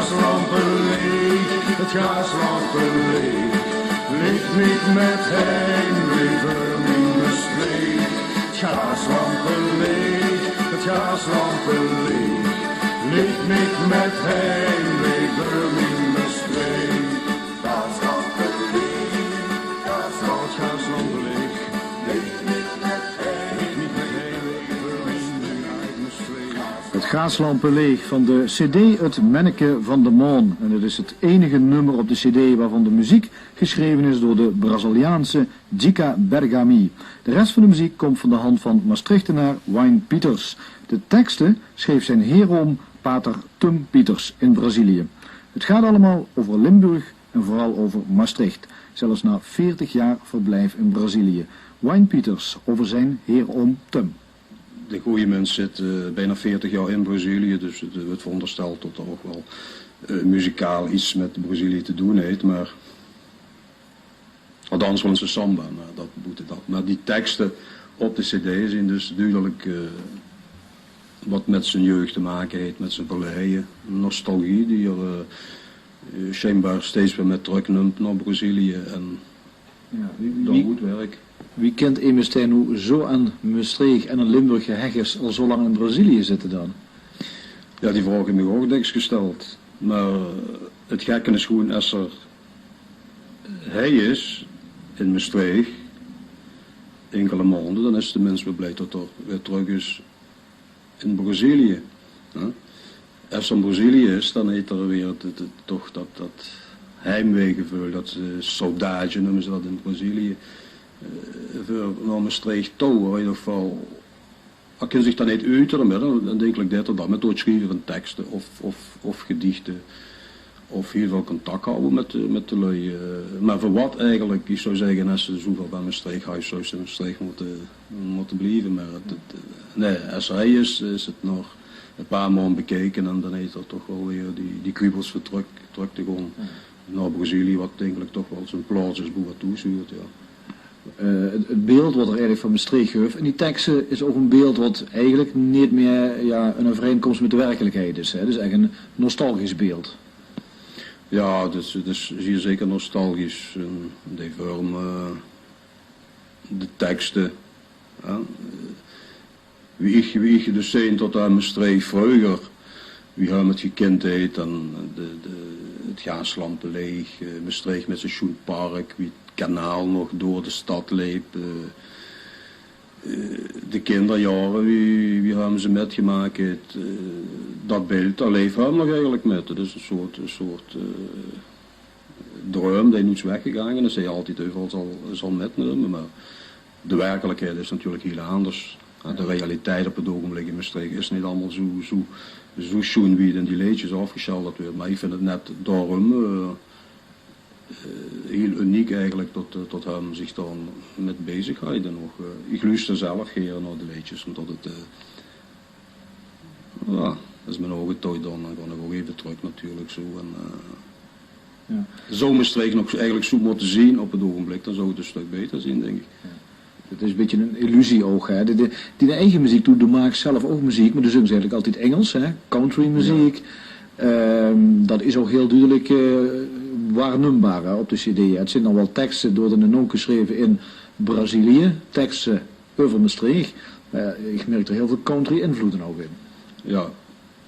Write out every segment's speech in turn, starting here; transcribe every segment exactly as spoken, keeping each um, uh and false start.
Gaaslampe leech, 't gaaslampe leech, leech mich mit heimwee veur mien Mestreech. 't Gaaslampe leech, 't gaaslampe leech, leech mich mit heimwee veur mien Mestreech. Gaaslampe leech, gaaslampe leech, leech mich mit heimwee veur mien Mestreech. 't Gaaslampe leech van de cd 't Menneke van de Maon. En het is het enige nummer op de cd waarvan de muziek geschreven is door de Braziliaanse Dica Bergami. De rest van de muziek komt van de hand van Maastrichtenaar Wyn Pieters. De teksten schreef zijn heeroom, pater Tum Pieters, in Brazilië. Het gaat allemaal over Limburg en vooral over Maastricht, zelfs na veertig jaar verblijf in Brazilië. Wyn Pieters over zijn heeroom Tum. De gooje mins zit, eh, bijna veertig jaor in Brazilië, dus 't weurt verondersteld tot 'r ouch wel, eh, muzikaal get mit Brazilië te doon heet, mer althans wel ins 'n samba, mer dat boete dat. Mer die tekste op de cd zien dus dudelik, eh, wat mit zien jeug te make heet, mit zien verleie. Nostalgie die 'r, eh, eh, sjijnbaar steeds weer mit tröknump nao Brazilië en Ja, wie, wie, wie kint emes dae noe zo aan Mestreech en aan Limburg gehech is, al zo lang in Brazilië zitte dan? Ja, die vraog höb ich mich ouch dèks gesteld. Mer 't gekke is gewoen, es 'r hie is in Mestreech, inkele maonde, dan is de mins weer blie tot 'r weer trök is in Brazilië, hè. Es 'r in Brazilië is, dan heet 'r weer 't, 't, 't, toch dat, dat heimweegeveul, dat, eh, saudade neume ze dat in Brazilië, eh, veur nao Mestreech touw, in eder geval. 'R kin zich dan neet ute, mer dan, dan dink ich dat 'r dan mit door 't sjrieve van tekste of, of, of gediechte. Of hiel väöl contact hawwe mit de, mit de lui, eh, mer veur wat eigelik? Ich zou zègke, es ze zoeväöl van Mestreech hawwe, zou ze in Mestreech mótte, mótte blieve. Mer 't, 't, nae, es 'r hie is, is 't nog e paar maond bekeke en dan heet 'r toch waal weer die, die kriebels veur trök, trök te gaon nao Brazilië, wat eigelik toch waal zien plaots is boe 'r thoes huurt, ja. Eh, 't, 't beeld wat 'r eigelik van Mestreech höbbe in die tekste is ouch e beeld wat eigelik neet mie, ja, in euvereinkóms mit de werkelikheid is, hè. 't Is ech e nostalgisch beeld. Ja, 't is, 't is zier zeker nostalgisch. En die vörm, eh, de tekste, ja. Wie ich, wie ich dus zeen tot aan Mestreech vreuger, wie höbbe 't gekindheid, dan de, de, 't gaaslampe leech, eh, Mestreech mit zien sjoen park, wie 't kanaal nog door de stad leep, eh, eh, de kinderjaore, wie, wie höbbe ze mitgemaak, 't, eh, dat beeld, dat leef häöm nog eigelik mit. 't Is e soort, e soort, eh, druim dae noets weggegaange is, dae 'r altied euveral zal, zal mitnumme. Mer de werkelikheid is natuurlik hiel anders. Ja, de realiteit op 't ougenblik in Mestreech is neet allemaol zoe, zoe, zoe sjoen wie 't in die leedjes aafgesjilderd weurt. Mer ich vinj 't net daorum, eh, eh, hiel uniek eigelik tot, eh, tot häöm zich dao mit bezig hilt. En ouch, eh, ich luuster zelf gaer nao de leedjes, ómdat 't, eh, ja, es mien ouge thoes dan, dan gaon ich ouch eve trök natuurlik zoe. En, eh, ja, zou Mestreech nog eigelik zoe mótte zien op 't ougenblik, dan zou 't e stök beter zien, dink ich. Ja. 't Is e bietje 'n illusie ouch, hè. De, de, die eige meziek, doe, doe maaks zelf ouch meziek, mer doe zings eigelik altied Ingels, hè. Countrymeziek. Ja. Ehm, dat is ouch hiel dudelik, eh, waarnumbaar, hè, op de cd. 't Zeen dan waal tekste door de nonk gesjreve in Brazilië, tekste euver Mestreech. Mer ich merk d'r hiel väöl country-invloede ouch in. Ja.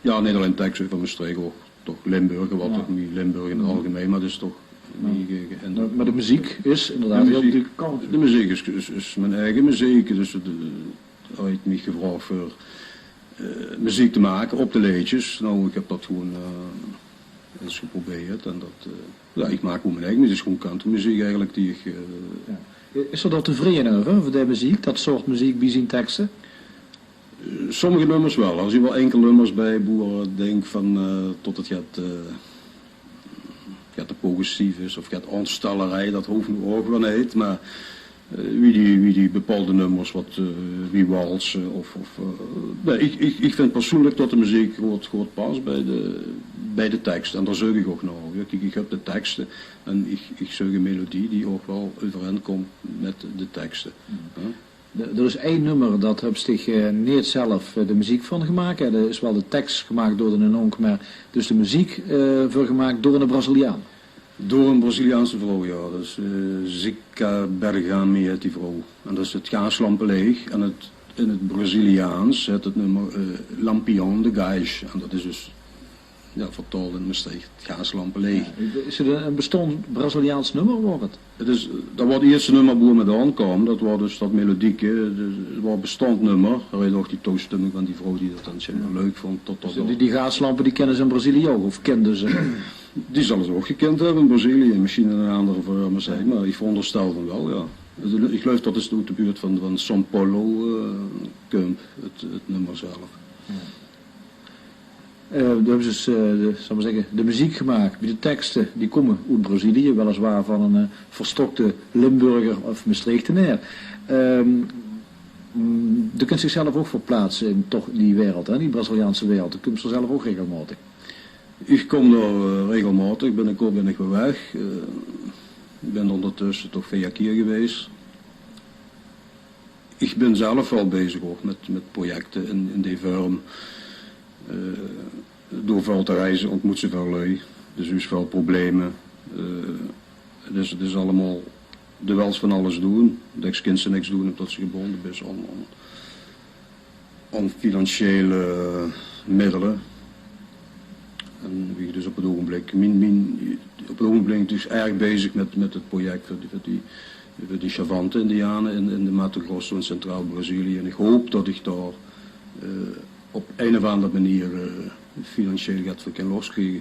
Ja, neet allein tekste euver Mestreech, ouch toch Limburg, wat toch mie Limburg in 't algemein, mer 't is toch mie ge-, ge-, en mer, mer de meziek is inderdaad hiel dudelik country. De meziek is, is, is mien eige meziek, dus 't, eh, haet mich gevraog veur, eh, meziek te make op de leedjes. Noe, ich höb dat gewoen, eh, ins geprobeerd en dat, eh, ja, ich maak gewoen mien eige meziek, 't is gewoen countrymeziek eigelik die ich, eh, ja. Is 'r dao tevreje euver, euver de meziek, dat soort meziek bie zien tekste? Eh, sommige nummers waal. D'r zeen waal inkele nummers bie boe ich dink van, eh, tot 't get, eh, get te progressief is of get aonstallerie, dat hoof noe ouch weer neet, mer, eh, wie die, wie die bepaolde nummers, wat, eh, wie walse of, of, eh, nae, ich, ich, ich vinj persoenlik tot de meziek good, good pas bie de, bie de teks. En dao zeuk ich ouch nao. Ja, kiek, ich höb de tekste en ich, ich zeuk 'n melodie die ouch waal euvereinkómt mit de tekste. Hè? D'r is ein nummer, dat höbs dich, eh, neet zelf, eh, de meziek van gemaak, hè. D'r is waal de teks gemaak door de nonk, mer dus de meziek, eh, veur gemaak door eine Braziliaan. Door ein Braziliaanse vrouw, jao. Dat is, eh, Zica Bergami hèt die vrouw. En dat is 't Gaaslampeleech. En 't, in 't Braziliaans hèt 't nummer, eh, Lampião de Gás. En dat is dus, jao, vertaold in 't Mestreechs, 't Gaaslampeleech. Jao, is 't ein, ein bestaond Braziliaans nummer, waor 't? 't Is, dat waor 't ierste nummer boe v'r mit aankaome. Dat waor dus dat melodieke. Dus 't waor 'n bestaond nummer. D'r is ouch die toestömming van die vrouw die dat dan, zègk mer, leuk vónd. Tot dat... Dus die, die gaaslampe, die kinne ze in Brazilië ouch, of kinde ze? Die zalle ze ouch gekind höbbe in Brazilië. Mesjiens in 'n anger vörm, zègk mer. Ich veronderstel van waal, jao. Ich geluif dat 't oet de buurt van, van São Paulo, eh, kump, 't, 't nummer zelf. Jao. Eh, doe höbs dus, eh, de, zal ich mer zègke, de meziek gemaak, mit de tekste, die kómme oet Brazilië, weliswaar van eine, eh, verstokte Limburger of Mestreechteneer. Ehm, mm, doe kins dich zelf ouch verplaatse in toch die wereld, hè, die Braziliaanse wereld. Doe kums d'r zelf ouch regelmaotig. Ich kóm dao, eh, regelmaotig, binnekort bön ich weer weg. Eh, ich bön d'r óngertösse toch veer kier gewaes. Ich bön zelf waal bezig ouch mit, mit projecte in, in die vörm. Eh, door väöl te reize óntmóts se väöl lui. Dus d'r is väöl probleme. Eh, dus 't is allemaol, doe wils van alles doon. Dèks kins se niks doon ómdats se gebónde bis aan, aan, aan financiële middele. En wie ich dus op 't ougenblik, mien, mien, op 't ougenblik bön ich dus erg bezig mit, mit 't project veur die, veur die, veur die Xavante-indiane in, in de Mato Grosso in Centraal-Brazilië. En ich haop dat ich dao, eh, op ein of anger meneer, eh, financieel get veur kin loskriege.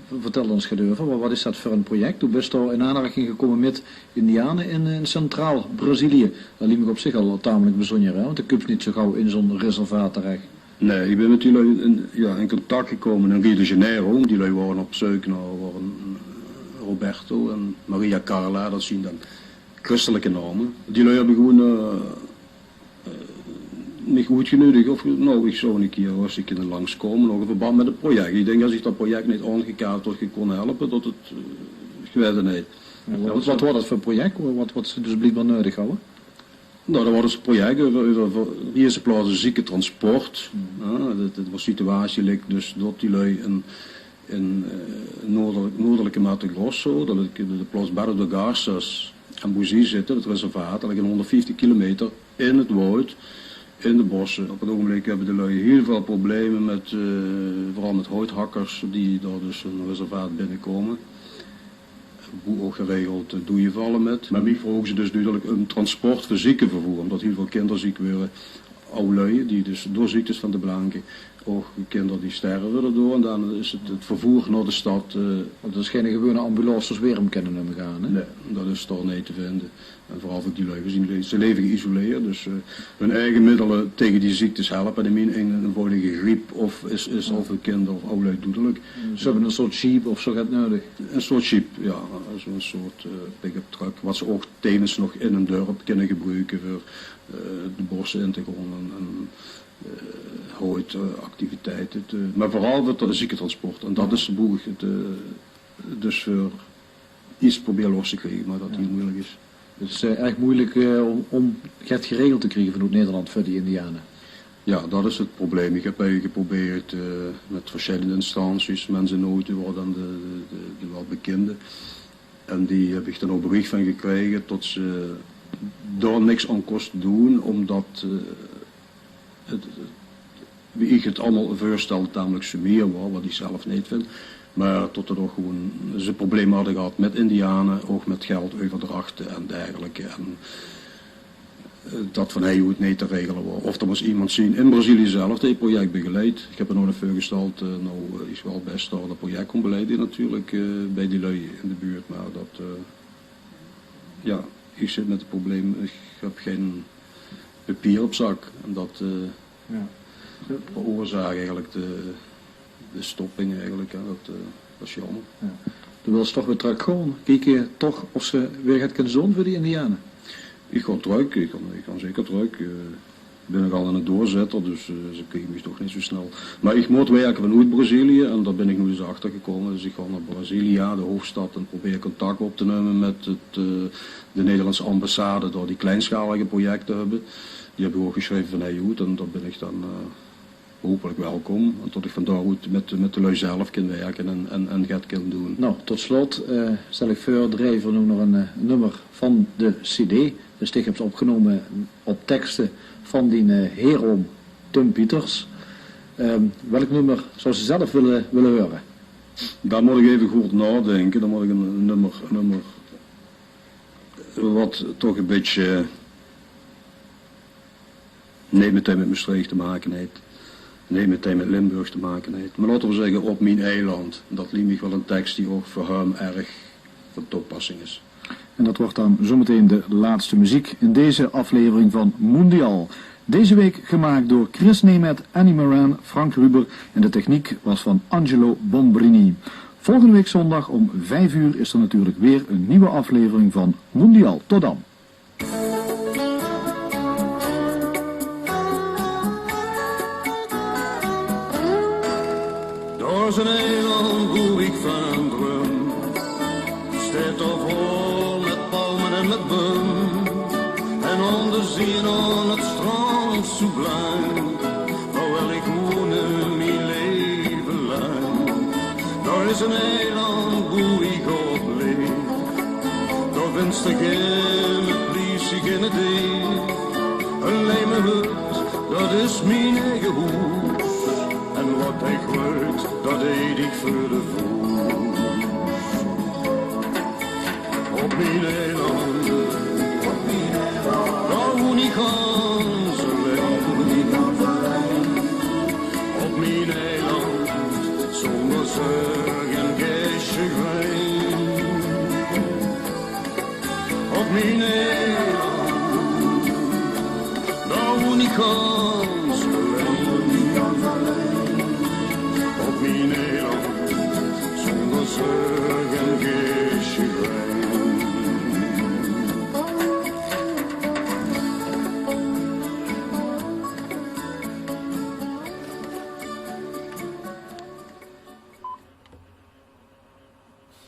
Jao. Vertèl ós get d'reuver. Wa-, wat is dat veur ein project? Doe bis dao in aanraking gekómme mit indiane in, in Centraal-Brazilië. Dat liek mich op zich al tamelik bezunjer, hè? Want doe kums neet zo gaw in zo'n reservaat terech. Nae, ich bön mit die lui in, jao, in contact gekómme in Rio de Janeiro. Die lui waore op zeuk nao, waore, eh, Roberto en Maria Carla, dat zien dan christelike naome. Die lui höbbe gewoon, eh, eh, mich oetgeneudig of, nou, ich zou 'ne kier rustig kinne langskómme, ouch in verband mit 't project. Ich dink, es ich dat project neet aongekaart had, gekónne helpe, dat 't, eh, ich weit 't neet. Jao, wat, wat waor dat veur project, wat, wat ze dus bliekbaar neudig hadde? Nou, dat waor dus 'n project euver, euver, euver, in de ierste plaots 't ziekentransport. Jao, dat, dat waor 'n situatie, lik dus dat die lui in in, eh, noorder-, noordelike Mato Grosso, dat is de, de plaots Barra do Garças en Buzi zitte, 't reservaat, dat ligk hóngerdvieftig kilometer in 't woud, in de bosse. Op 't ougenblik höbbe de lui hiel väöl probleme mit, eh, veural mit houthakkers die dao dus hun reservaat binnekómme. Boe ouch geregeld, eh, doeje valle mit. Mer mich vroge ze dus dudelik um transport veur ziekevervoer, ómdat hiel väöl kinder ziek weure. Aw lui die dus door ziektes van de blanke, ouch kinder die sterve d'rdoor. En dan is 't, 't vervoer nao de stad, eh, Want dat is gein gewone ambulance zoewie v'r 'm kinne umgaon, hè? Nae, dat is dao neet te vinde. En veural veur die lui, ze zien le-, ze leve geïsoleerd, dus, eh, hun eige middele tege die ziektes helpe. En in mien ein-, eenvoudige griep of is, is al veur kinder of aw lui doedelik. Ze höbbe 'n soort jeep of zo get neudig. 'n Soort jeep, jao. Zo'n soort, eh, pick-up truck, wat ze ouch tevens nog in hun dörp kinne gebruke veur, eh, de bosse in te gaon en, en, eh, houtactiviteite te, mer veural veur 't ziekentransport. En dat is boe ich 't, eh, dus veur get probeer los te kriege, mer dat hiel meujelik is. 't Is, eh, erg meujelik, eh, óm, óm get geregeld te kriege vanoet Nederland veur die indiane. Jao, dat is 't probleem. Ich höb eigelik geprobeerd, eh, mit versjillende instanties, Mense in Nood, waor dan de, de, de, de waal bekinde. En die höb ich dan ouch beriech van gekrege tot ze dao niks aan kóste doon, ómdat, eh, 't, wie ich 't allemaol veurstèlde, tamelik sumier waor, wat ich zelf neet vind. Mer tot 't ouch gewoon, ze probleme hadde gehad mit indiane, ouch mit geldeuverdrachte en dergelijke. En eh, dat van hei oet neet te regele waor. Of d'r mós iemes zien in Brazilië zelf die 't project begeleid. Ich höb 'r nog ins veurgesteld, eh, nou, eh, ich waal bès dao dat project kóm beleide natuurlik, eh, bie die lui in de buurt, mer dat, eh, jao, ich zit mit 't probleem, ich höb gein papier op zak. En dat, eh, veroorzaak eigelik de, de stopping eigelik, hè. Dat, eh, dat is jaomer. Jao. Doe wils toch weer trök gaon, kieke toch of se weer get kins doon veur die indiane? Ich gaon trök, ich gaon, ich gaon zeker trök. Eh, Ich bin nogal eine doorzitter, dus eh, ze kriege mich toch neet zo snel. Mer ich mót wirke vanoet Brazilië en dao bin ich noe dus achter gekómme. Dus ich gaon nao Brasilia, de hoofdstad, en probeer contact op te numme mit het, eh, de Nederlandse ambassade, dao die kleinschalige projecte höbbe. Die höb ich ouch gesjreve van: hei, good, en dao bin ich dan eh, hopelik welkom. En tot ich van dao oet mit, mit de lui zelf kin wirke en, en, en get kin doon. Nou, tot slot eh, stel ich veur, drejje v'r noe nog ein eh, nummer van de cd. Dus dich höbs opgenómme op tekste van dien eh, heeroom Tum Pieters. Ehm, welk nummer zouws se zelf wille, wille heure? Dao mót ich effe good naodinke. Dan mót ich ein, ein nummer, ein nummer wat toch ein bietje neet metein mit Mestreech te make haet. Neet metein mit Limburg te make haet. Mer laote v'r zègke: Op mien eiland. Dat liek mich waal eine teks die ouch veur häöm erg van toepassing is. En dat wordt dan zometeen de laatste muziek in deze aflevering van Mondial. Deze week gemaakt door Chris Nemet, Annie Moran, Frank Ruber en de techniek was van Angelo Bombrini. Volgende week zondag om vijf uur is er natuurlijk weer een nieuwe aflevering van Mondial. Tot dan. Dao is ein eiland boe ich van droum. Steit dao vol mit palme en mit bum. En ónder zeen aan het strand zo blank, dao wil ich wone mien laeve lank. Dao is ein eiland boe ich op leef. Dao vinste gein plisie, gein idee. Allein mer hut, dat is mien eige hoes. En wat ich weit, dat eet ich veur de voes. Op mien eiland, dao woon ich gans allein. Op mien eiland, zónger zörg en gein sjagrein. Op mien